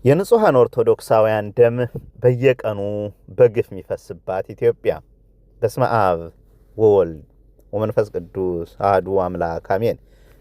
የንጹሐን ኦርቶዶክሳውያን ደም በየቀኑ በግፍ የሚፈስባት ኢትዮጵያ። በስመ አብ ወወልድ ወመንፈስ ቅዱስ አሐዱ አምላክ አሜን።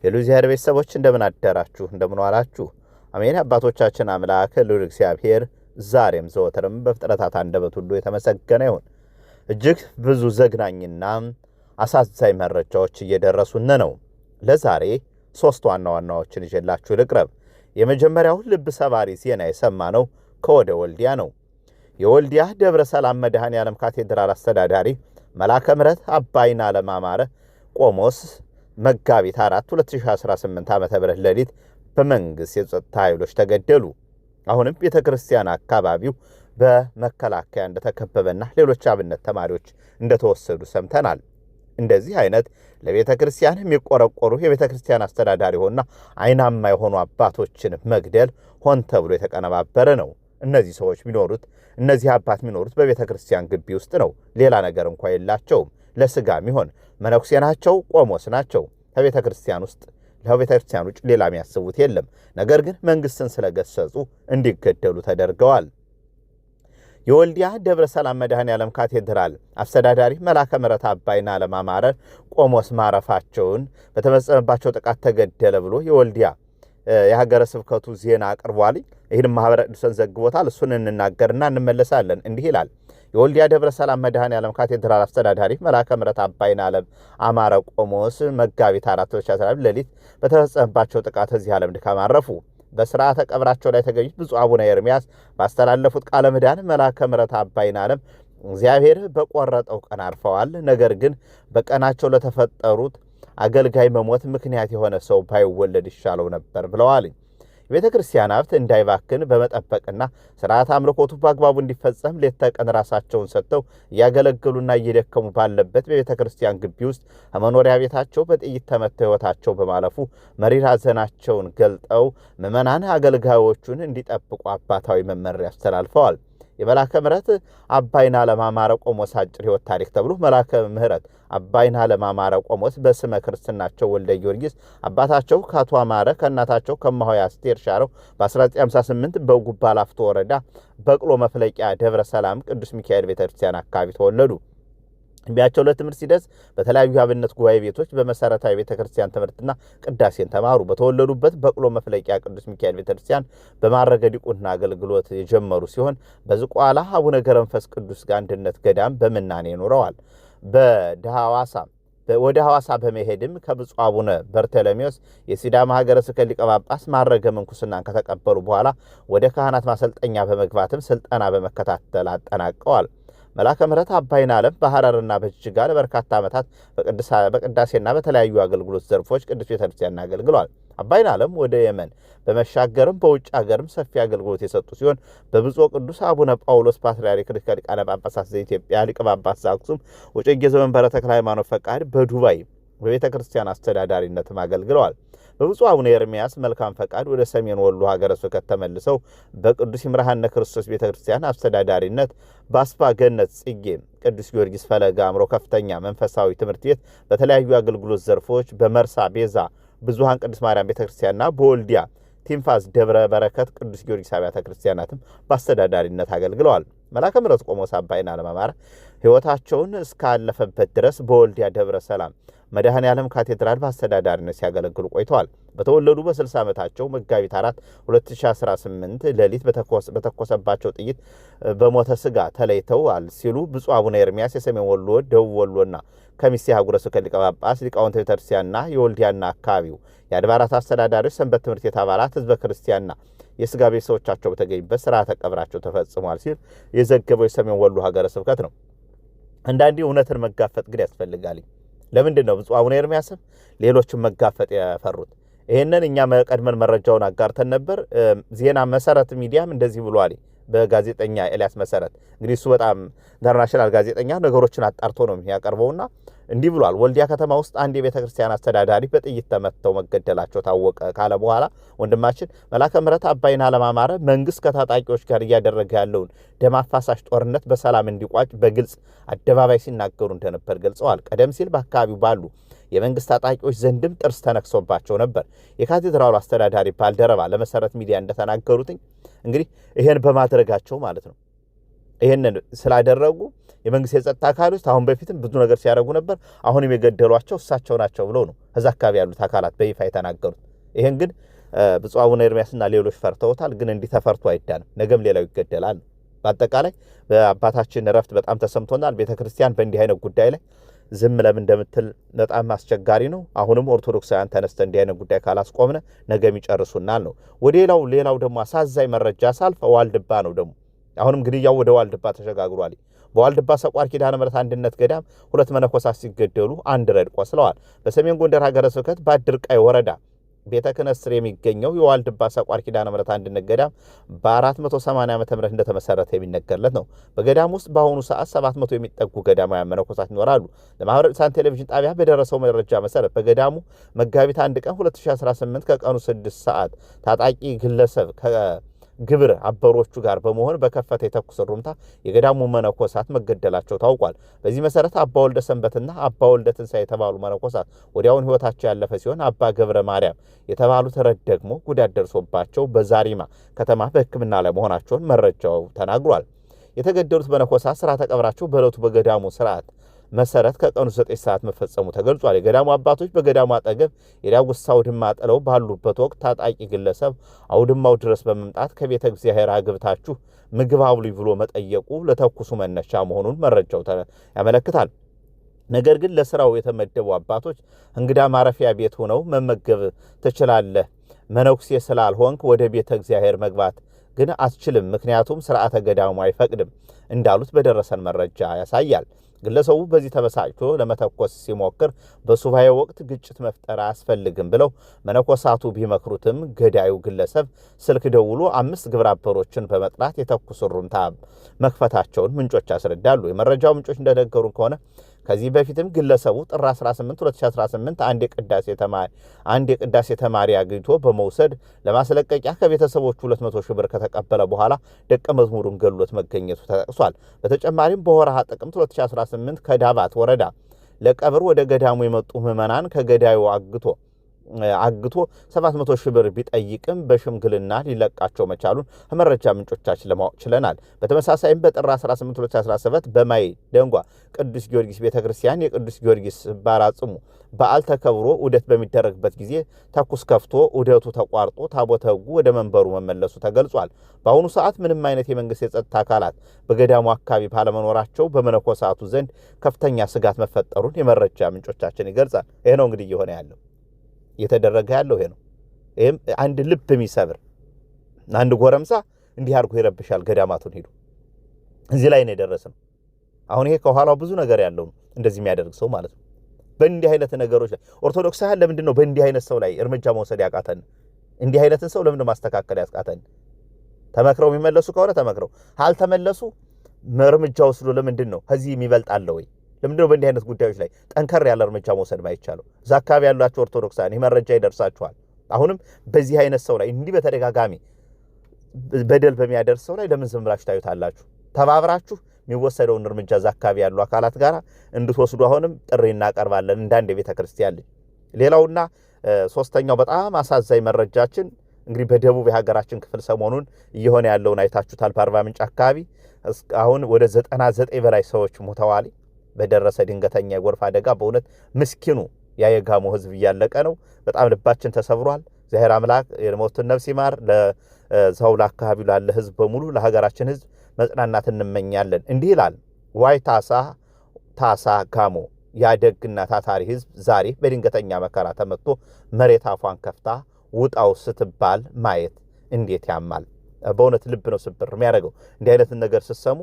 የልዑል እግዚአብሔር ቤተሰቦች እንደምን አደራችሁ? እንደምን ዋላችሁ? አሜን። አባቶቻችን አምላክ ልዑል እግዚአብሔር ዛሬም ዘወትርም በፍጥረታት አንደበት ሁሉ የተመሰገነ ይሁን። እጅግ ብዙ ዘግናኝና አሳዛኝ መረጃዎች እየደረሱን ነው። ለዛሬ ሶስት ዋና ዋናዎችን ይዤላችሁ ልቅረብ። የመጀመሪያው ልብ ሰባሪ ዜና የሰማነው ከወደ ወልዲያ ነው። የወልዲያ ደብረ ሰላም መድኃኔ ዓለም ካቴድራል አስተዳዳሪ መላከ ምሕረት አባይን ዓለም አማረ ቆሞስ መጋቢት 4 2018 ዓ.ም ሌሊት በመንግሥት የጸጥታ ኃይሎች ተገደሉ። አሁንም ቤተ ክርስቲያን አካባቢው በመከላከያ እንደተከበበና ሌሎች አብነት ተማሪዎች እንደተወሰዱ ሰምተናል። እንደዚህ አይነት ለቤተ ክርስቲያን የሚቆረቆሩ የቤተ ክርስቲያን አስተዳዳሪ ሆና አይናማ የሆኑ አባቶችን መግደል ሆን ተብሎ የተቀነባበረ ነው። እነዚህ ሰዎች የሚኖሩት፣ እነዚህ አባት የሚኖሩት በቤተ ክርስቲያን ግቢ ውስጥ ነው። ሌላ ነገር እንኳ የላቸውም። ለስጋ የሚሆን መነኩሴ ናቸው፣ ቆሞስ ናቸው። ከቤተ ክርስቲያን ውስጥ፣ ከቤተ ክርስቲያን ውጭ ሌላ የሚያስቡት የለም። ነገር ግን መንግስትን ስለገሰጹ እንዲገደሉ ተደርገዋል። የወልዲያ ደብረ ሰላም መድኃኔ ዓለም ካቴድራል አስተዳዳሪ መላከ ምሕረት አባይን ዓለም አማረ ቆሞስ ማረፋቸውን በተፈጸመባቸው ጥቃት ተገደለ ብሎ የወልዲያ የሀገረ ስብከቱ ዜና አቅርቧል። ይህንም ማህበረ ቅዱሳን ዘግቦታል። እሱን እንናገርና እንመለሳለን። እንዲህ ይላል። የወልዲያ ደብረ ሰላም መድኃኔ ዓለም ካቴድራል አስተዳዳሪ መላከ ምሕረት አባይን ዓለም አማረ ቆሞስ መጋቢት 4 2014 ሌሊት በተፈጸመባቸው ጥቃት እዚህ ዓለም ድካም አረፉ። በስርዓተ ቀብራቸው ላይ የተገኙት ብፁዕ አቡነ ኤርሚያስ ባስተላለፉት ቃለ ምዕዳን መላከ ምሕረት አባይን ዓለም እግዚአብሔር በቆረጠው ቀን አርፈዋል። ነገር ግን በቀናቸው ለተፈጠሩት አገልጋይ መሞት ምክንያት የሆነ ሰው ባይወለድ ይሻለው ነበር ብለዋል። የቤተ ክርስቲያን ሀብት እንዳይባክን በመጠበቅና ስርዓት አምልኮቱ በአግባቡ እንዲፈጸም ሌት ተቀን ራሳቸውን ሰጥተው እያገለገሉና እየደከሙ ባለበት በቤተ ክርስቲያን ግቢ ውስጥ ከመኖሪያ ቤታቸው በጥይት ተመተው ሕይወታቸው በማለፉ መሪር ሐዘናቸውን ገልጠው ምዕመናን አገልጋዮቹን እንዲጠብቁ አባታዊ መመሪያ አስተላልፈዋል። የመላከ ምሕረት አባይን ዓለም አማረ ቆሞስ አጭር ሕይወት ታሪክ ተብሎ፣ መላከ ምሕረት አባይን ዓለም አማረ ቆሞስ በስመ ክርስትናቸው ወልደ ጊዮርጊስ፣ አባታቸው ከአቶ አማረ ከእናታቸው ከማሆይ አስቴር ሻረው በ1958 በጉባ ላፍቶ ወረዳ በቅሎ መፍለቂያ ደብረ ሰላም ቅዱስ ሚካኤል ቤተክርስቲያን አካባቢ ተወለዱ። እድሜያቸው ለትምህርት ሲደርስ በተለያዩ የአብነት ጉባኤ ቤቶች በመሰረታዊ ቤተክርስቲያን ትምህርትና ቅዳሴን ተማሩ። በተወለዱበት በቅሎ መፍለቂያ ቅዱስ ሚካኤል ቤተክርስቲያን በማዕረገ ዲቁና አገልግሎት የጀመሩ ሲሆን በዝቋላ አቡነ ገብረ መንፈስ ቅዱስ አንድነት ገዳም በምናኔ ኖረዋል። በሐዋሳ ወደ ሐዋሳ በመሄድም ከብፁዕ አቡነ በርተሎሜዎስ የሲዳማ ሀገረ ስብከት ሊቀ ጳጳስ ማዕረገ ምንኩስናን ከተቀበሉ በኋላ ወደ ካህናት ማሰልጠኛ በመግባትም ስልጠና በመከታተል አጠናቀዋል። መላከ ምሕረት አባይን ዓለም በሐረርና በጅጅጋ ለበርካታ ዓመታት በቅዳሴና በተለያዩ አገልግሎት ዘርፎች ቅዱስ ቤተክርስቲያን አገልግለዋል። አባይን ዓለም ወደ የመን በመሻገርም በውጭ ሀገርም ሰፊ አገልግሎት የሰጡ ሲሆን በብፁዕ ቅዱስ አቡነ ጳውሎስ ፓትርያርክ ርዕሰ ሊቃነ ጳጳሳት ዘኢትዮጵያ ሊቀ ጳጳስ ዘአክሱም ወዕጨጌ ዘመንበረ ተክለ ሃይማኖት ፈቃድ በዱባይ በቤተ ክርስቲያን አስተዳዳሪነትም አገልግለዋል። በብፁዕ አቡነ ኤርሚያስ መልካም ፈቃድ ወደ ሰሜን ወሎ ሀገረ ስብከት ተመልሰው በቅዱስ ይምርሃነ ክርስቶስ ቤተ ክርስቲያን አስተዳዳሪነት፣ በአስፋ ገነት ጽጌ ቅዱስ ጊዮርጊስ ፈለገ አእምሮ ከፍተኛ መንፈሳዊ ትምህርት ቤት በተለያዩ አገልግሎት ዘርፎች፣ በመርሳ ቤዛ ብዙሃን ቅዱስ ማርያም ቤተ ክርስቲያንና በወልዲያ ቲንፋዝ ደብረ በረከት ቅዱስ ጊዮርጊስ አብያተ ክርስቲያናትም በአስተዳዳሪነት አገልግለዋል። መላከ ምሕረት ቆሞስ አባይን ዓለም አማረ ሕይወታቸውን እስካለፈበት ድረስ በወልዲያ ደብረ ሰላም መድኃኔ ዓለም ካቴድራል በአስተዳዳሪነት ሲያገለግሉ ቆይተዋል። በተወለዱ በ60 ዓመታቸው መጋቢት 4 2018 ሌሊት በተኮሰባቸው ጥይት በሞተ ስጋ ተለይተዋል ሲሉ ብፁዕ አቡነ ኤርሚያስ የሰሜን ወሎ፣ ደቡብ ወሎና ከሚሴ ሀገረ ስብከት ሊቀ ጳጳስ፣ ሊቃውንተ ቤተክርስቲያንና የወልዲያና አካባቢው የአድባራት አስተዳዳሪዎች፣ ሰንበት ትምህርት ቤት አባላት፣ ህዝበ ክርስቲያንና የስጋ ቤተሰቦቻቸው በተገኙበት ስርዓተ ቀብራቸው ተፈጽሟል ሲል የዘገበው የሰሜን ወሎ ሀገረ ስብከት ነው። አንዳንዴ እውነትን መጋፈጥ ግን ያስፈልጋል። ለምንድን ነው ብፁዕ አቡነ ኤርሚያስም ሌሎችን መጋፈጥ የፈሩት? ይህንን እኛ ቀድመን መረጃውን አጋርተን ነበር። ዜና መሰረት ሚዲያም እንደዚህ ብሏል። በጋዜጠኛ ኤልያስ መሰረት፣ እንግዲህ እሱ በጣም international ጋዜጠኛ፣ ነገሮችን አጣርቶ ነው የሚያቀርበውና እንዲህ ብሏል። ወልዲያ ከተማ ውስጥ አንድ የቤተ ክርስቲያን አስተዳዳሪ በጥይት ተመትተው መገደላቸው ታወቀ ካለ በኋላ ወንድማችን መላከ ምሕረት አባይን ዓለም አማረ መንግስት ከታጣቂዎች ጋር እያደረገ ያለውን ደም አፋሳሽ ጦርነት በሰላም እንዲቋጭ በግልጽ አደባባይ ሲናገሩ እንደነበር ገልጸዋል። ቀደም ሲል በአካባቢው ባሉ የመንግስት ታጣቂዎች ዘንድም ጥርስ ተነክሶባቸው ነበር። የካቴድራሉ አስተዳዳሪ ባልደረባ ለመሰረት ሚዲያ እንደተናገሩትኝ እንግዲህ ይሄን በማድረጋቸው ማለት ነው፣ ይሄንን ስላደረጉ የመንግስት የጸጥታ አካሎች አሁን በፊትም ብዙ ነገር ሲያደርጉ ነበር፣ አሁንም የገደሏቸው እሳቸው ናቸው ብለው ነው እዛ አካባቢ ያሉት አካላት በይፋ የተናገሩት። ይሄን ግን ብፁዕ አቡነ ኤርምያስና ሌሎች ፈርተውታል። ግን እንዲህ ተፈርቶ አይዳንም፣ ነገም ሌላው ይገደላል። በአጠቃላይ በአባታችን እረፍት በጣም ተሰምቶናል። ቤተክርስቲያን በእንዲህ አይነት ጉዳይ ላይ ዝም ለምን እንደምትል በጣም አስቸጋሪ ነው። አሁንም ኦርቶዶክሳውያን ተነስተ እንዲህ አይነት ጉዳይ ካላስቆምነ ነገም ይጨርሱናል ነው። ወደ ሌላው ደግሞ አሳዛኝ መረጃ ሳልፍ ዋልድባ ነው። ደግሞ አሁንም ግድያው ወደ ዋልድባ ተሸጋግሯል። በዋልድባ ሰቋር ኪዳነ ምሕረት አንድነት ገዳም 2 መነኮሳት ሲገደሉ 1 ረድ ቆስለዋል። በሰሜን ጎንደር ሀገረ ስብከት በአድርቃይ ወረዳ ቤተ ክህነት ስር የሚገኘው የዋልድባ ሰቋር ኪዳነ ምሕረት አንድነት ገዳም በ480 ዓመተ ምህረት እንደተመሰረተ የሚነገርለት ነው። በገዳም ውስጥ በአሁኑ ሰዓት 700 የሚጠጉ ገዳማውያን መነኮሳት ይኖራሉ። ለማህበረ ቅዱሳን ቴሌቪዥን ጣቢያ በደረሰው መረጃ መሰረት በገዳሙ መጋቢት 1 ቀን 2018 ከቀኑ 6 ሰዓት ታጣቂ ግለሰብ ከግብር አበሮቹ ጋር በመሆን በከፈተ የተኩስ ሩምታ የገዳሙ መነኮሳት መገደላቸው ታውቋል። በዚህ መሰረት አባ ወልደ ሰንበትና አባ ወልደ ትንሳኤ የተባሉ መነኮሳት ወዲያውን ህይወታቸው ያለፈ ሲሆን አባ ገብረ ማርያም የተባሉት ረድ ደግሞ ጉዳት ደርሶባቸው በዛሪማ ከተማ በሕክምና ላይ መሆናቸውን መረጃው ተናግሯል። የተገደሉት መነኮሳት ስርዓተ ቀብራቸው በዕለቱ በገዳሙ ስርዓት መሰረት ከቀኑ 9 ሰዓት መፈጸሙ ተገልጿል። የገዳሙ አባቶች በገዳሙ አጠገብ የዳጉሳ አውድማ ጥለው ባሉበት ወቅት ታጣቂ ግለሰብ አውድማው ድረስ በመምጣት ከቤተ እግዚአብሔር አግብታችሁ ምግብ አብሉኝ ብሎ መጠየቁ ለተኩሱ መነሻ መሆኑን መረጃው ያመለክታል። ነገር ግን ለስራው የተመደቡ አባቶች እንግዳ ማረፊያ ቤት ሆነው መመገብ ትችላለህ፣ መነኩሴ ስላልሆንክ ወደ ቤተ እግዚአብሔር መግባት ግን አትችልም፣ ምክንያቱም ስርዓተ ገዳሙ አይፈቅድም እንዳሉት በደረሰን መረጃ ያሳያል። ግለሰቡ በዚህ ተበሳጭቶ ለመተኮስ ሲሞክር በሱባኤ ወቅት ግጭት መፍጠር አያስፈልግም ብለው መነኮሳቱ ቢመክሩትም ገዳዩ ግለሰብ ስልክ ደውሎ 5 ግብረ አበሮችን በመጥራት የተኩስ ሩምታ መክፈታቸውን ምንጮች ያስረዳሉ። የመረጃው ምንጮች እንደነገሩን ከሆነ ከዚህ በፊትም ግለሰቡ ጥር 18 2018 አንድ የቅዳሴ ተማሪ አግኝቶ በመውሰድ ለማስለቀቂያ ከቤተሰቦቹ 200 ሺህ ብር ከተቀበለ በኋላ ደቀ መዝሙሩን ገድሎት መገኘቱ ተጠቅሷል። በተጨማሪም በወርሃ ጥቅምት 2018 ከዳባት ወረዳ ለቀብር ወደ ገዳሙ የመጡ ምዕመናን ከገዳዩ አግቶ 700 ሺህ ብር ቢጠይቅም በሽምግልና ሊለቃቸው መቻሉን ከመረጃ ምንጮቻችን ለማወቅ ችለናል። በተመሳሳይም በጥር 18 2017 በማይ ደንጓ ቅዱስ ጊዮርጊስ ቤተክርስቲያን የቅዱስ ጊዮርጊስ ባራጽሙ በዓል ተከብሮ ዑደት በሚደረግበት ጊዜ ተኩስ ከፍቶ ዑደቱ ተቋርጦ ታቦተ ሕጉ ወደ መንበሩ መመለሱ ተገልጿል። በአሁኑ ሰዓት ምንም አይነት የመንግስት የጸጥታ አካላት በገዳሙ አካባቢ ባለመኖራቸው በመነኮሳቱ ዘንድ ከፍተኛ ስጋት መፈጠሩን የመረጃ ምንጮቻችን ይገልጻል። ይሄ ነው እንግዲህ እየሆነ ያለው፣ እየተደረገ ያለው ይሄ ነው። ይሄም አንድ ልብ የሚሰብር አንድ ጎረምሳ እንዲህ አድርጎ ይረብሻል ገዳማቱን ሄዱ። እዚህ ላይ ነው የደረስነው። አሁን ይሄ ከኋላው ብዙ ነገር ያለው ነው እንደዚህ የሚያደርግ ሰው ማለት ነው። በእንዲህ አይነት ነገሮች ላይ ኦርቶዶክሳውያን ለምንድን ነው በእንዲህ አይነት ሰው ላይ እርምጃ መውሰድ ያቃተን? እንዲህ አይነትን ሰው ለምንድን ነው ማስተካከል ያቃተን? ተመክረው የሚመለሱ ከሆነ ተመክረው፣ ካልተመለሱ እርምጃ ወስዶ ለምንድን ነው ከዚህ የሚበልጥ አለ ወይ? ለምንድን ነው በእንዲህ አይነት ጉዳዮች ላይ ጠንከር ያለ እርምጃ መውሰድ ማይቻለው? እዛ አካባቢ ያላችሁ ኦርቶዶክሳውያን ይህ መረጃ ይደርሳችኋል። አሁንም በዚህ አይነት ሰው ላይ እንዲህ በተደጋጋሚ በደል በሚያደርስ ሰው ላይ ለምን ዝም ብላችሁ ታዩታላችሁ? ተባብራችሁ የሚወሰደውን እርምጃ እዛ አካባቢ ያሉ አካላት ጋር እንድትወስዱ አሁንም ጥሪ እናቀርባለን እንደ አንድ የቤተክርስቲያን ልጅ። ሌላውና ሶስተኛው በጣም አሳዛኝ መረጃችን እንግዲህ በደቡብ የሀገራችን ክፍል ሰሞኑን እየሆነ ያለውን አይታችሁታል። በአርባ ምንጭ አካባቢ አሁን ወደ 99 በላይ ሰዎች ሞተዋል በደረሰ ድንገተኛ የጎርፍ አደጋ። በእውነት ምስኪኑ ያ የጋሞ ሕዝብ እያለቀ ነው። በጣም ልባችን ተሰብሯል። እግዚአብሔር አምላክ የሞቱን ነፍስ ይማር። ለዛው ለአካባቢው ላለ ሕዝብ በሙሉ ለሀገራችን ሕዝብ መጽናናት እንመኛለን። እንዲህ ይላል ዋይ ታሳ ታሳ ጋሞ ያደግና ታታሪ ሕዝብ ዛሬ በድንገተኛ መከራ ተመትቶ መሬት አፏን ከፍታ ውጣው ስትባል ማየት እንዴት ያማል። በእውነት ልብ ነው ስብር የሚያደርገው። እንዲህ አይነትን ነገር ስትሰሙ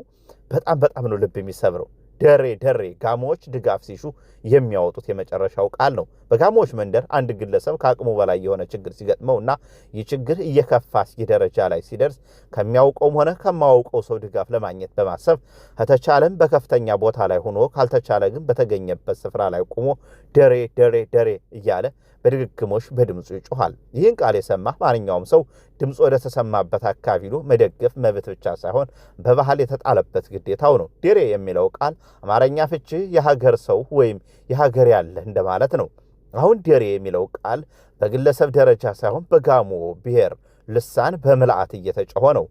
በጣም በጣም ነው ልብ የሚሰብረው። ደሬ ደሬ ጋሞዎች ድጋፍ ሲሹ የሚያወጡት የመጨረሻው ቃል ነው። በጋሞዎች መንደር አንድ ግለሰብ ከአቅሙ በላይ የሆነ ችግር ሲገጥመው እና ይህ ችግር እየከፋ ደረጃ ላይ ሲደርስ ከሚያውቀውም ሆነ ከማያውቀው ሰው ድጋፍ ለማግኘት በማሰብ ከተቻለም በከፍተኛ ቦታ ላይ ሆኖ ካልተቻለ ግን በተገኘበት ስፍራ ላይ ቆሞ ደሬ ደሬ ደሬ እያለ በድግግሞሽ በድምፁ ይጮኻል። ይህን ቃል የሰማ ማንኛውም ሰው ድምፅ ወደ ተሰማበት አካባቢ ሄዶ መደገፍ መብት ብቻ ሳይሆን በባህል የተጣለበት ግዴታው ነው። ዴሬ የሚለው ቃል አማርኛ ፍቺ የሀገር ሰው ወይም የሀገር ያለ እንደማለት ነው። አሁን ዴሬ የሚለው ቃል በግለሰብ ደረጃ ሳይሆን በጋሞ ብሔር ልሳን በምልአት እየተጮኸ ነው።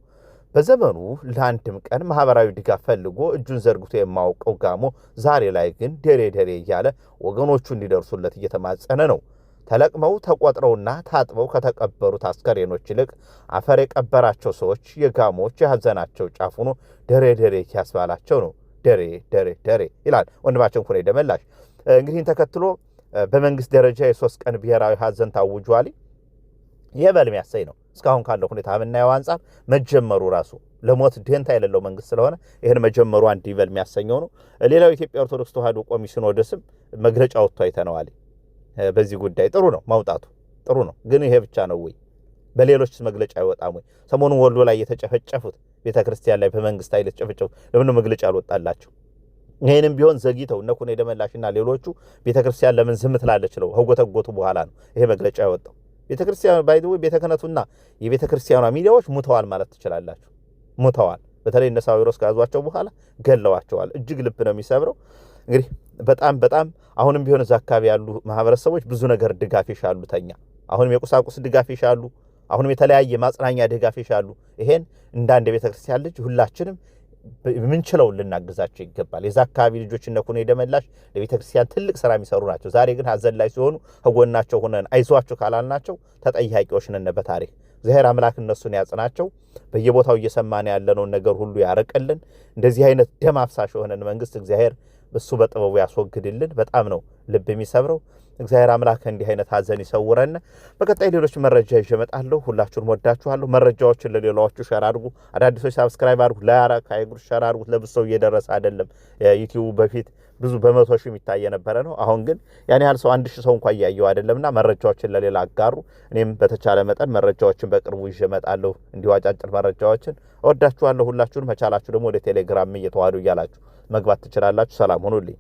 በዘመኑ ለአንድም ቀን ማህበራዊ ድጋፍ ፈልጎ እጁን ዘርግቶ የማያውቀው ጋሞ ዛሬ ላይ ግን ደሬ ደሬ እያለ ወገኖቹ እንዲደርሱለት እየተማጸነ ነው። ተለቅመው ተቆጥረውና ታጥበው ከተቀበሩት አስከሬኖች ይልቅ አፈር የቀበራቸው ሰዎች የጋሞዎች የሀዘናቸው ጫፍ ሆኖ ደሬ ደሬ ያስባላቸው ነው። ደሬ ደሬ ደሬ ይላል ወንድማችን ኩኔ ደመላሽ። እንግዲህ ተከትሎ በመንግስት ደረጃ የ3 ቀን ብሔራዊ ሀዘን ታውጇል። ይበል የሚያሰኝ ነው። እስካሁን ካለው ሁኔታ የምናየው አንጻር መጀመሩ ራሱ ለሞት ደንታ የሌለው መንግስት ስለሆነ ይህን መጀመሩ አንድ ይበል የሚያሰኘው ነው። ሌላው የኢትዮጵያ ኦርቶዶክስ ተዋሕዶ ቋሚ ሲኖዶስም መግለጫ ወጥቶ አይተነዋል። በዚህ ጉዳይ ጥሩ ነው ማውጣቱ ጥሩ ነው። ግን ይሄ ብቻ ነው ወይ? በሌሎች መግለጫ አይወጣም ወይ? ሰሞኑን ወሎ ላይ የተጨፈጨፉት ቤተክርስቲያን ላይ በመንግስት ኃይል የተጨፈጨፉት ለምን መግለጫ አልወጣላቸው? ይሄንም ቢሆን ዘግይተው እነ ኩኔ ደመላሽና ሌሎቹ ቤተክርስቲያን ለምን ዝም ትላለች ነው ከጎተጎቱ በኋላ ነው ይሄ መግለጫ የወጣው። ቤተክርስቲያን ባይደው ቤተ ክህነቱና የቤተክርስቲያኗ ሚዲያዎች ሙተዋል ማለት ትችላላችሁ። ሙተዋል። በተለይ እነ ሳዊሮስ ከያዟቸው በኋላ ገለዋቸዋል። እጅግ ልብ ነው የሚሰብረው። እንግዲህ በጣም በጣም አሁንም ቢሆን እዛ አካባቢ ያሉ ማህበረሰቦች ብዙ ነገር ድጋፍ ይሻሉ። ተኛ አሁንም የቁሳቁስ ድጋፍ ይሻሉ። አሁንም የተለያየ ማጽናኛ ድጋፍ ይሻሉ። ይሄን እንደ አንድ የቤተክርስቲያን ልጅ ሁላችንም ምንችለውን ልናግዛቸው ይገባል። የዛ አካባቢ ልጆች እነ ኩኔ ደመላሽ ለቤተክርስቲያን ትልቅ ስራ የሚሰሩ ናቸው። ዛሬ ግን ሀዘን ላይ ሲሆኑ ከጎናቸው ሆነን አይዟቸው ካላልናቸው ተጠያቂዎች ነን በታሪክ። እግዚአብሔር አምላክ እነሱን ያጽናቸው። በየቦታው እየሰማን ያለነውን ነገር ሁሉ ያርቅልን። እንደዚህ አይነት ደም አፍሳሽ የሆነን መንግስት እግዚአብሔር እሱ በጥበቡ ያስወግድልን። በጣም ነው ልብ የሚሰብረው። እግዚአብሔር አምላክ እንዲህ አይነት ሀዘን ይሰውረን። በቀጣይ ሌሎች መረጃ ይዤ እመጣለሁ። ሁላችሁንም ወዳችኋለሁ። መረጃዎችን ለሌላዎቹ share አድርጉ። አዳዲሶች subscribe አድርጉ። ለያራካ አይጉር share አድርጉት። ለብዙ ሰው እየደረሰ አይደለም። ዩቲዩብ በፊት ብዙ በመቶ ሺህ የሚታይ የነበረ ነው። አሁን ግን ያን ያህል ሰው 1000 ሰው እንኳን እያየው አይደለምና መረጃዎችን ለሌላ አጋሩ። እኔም በተቻለ መጠን መረጃዎችን በቅርቡ ይዤ እመጣለሁ። እንዲሁ አጫጭር መረጃዎችን። እወዳችኋለሁ ሁላችሁንም። መቻላችሁ ደግሞ ወደ ቴሌግራም እየተዋህዱ እያላችሁ መግባት ትችላላችሁ። ሰላም ሁኑልኝ።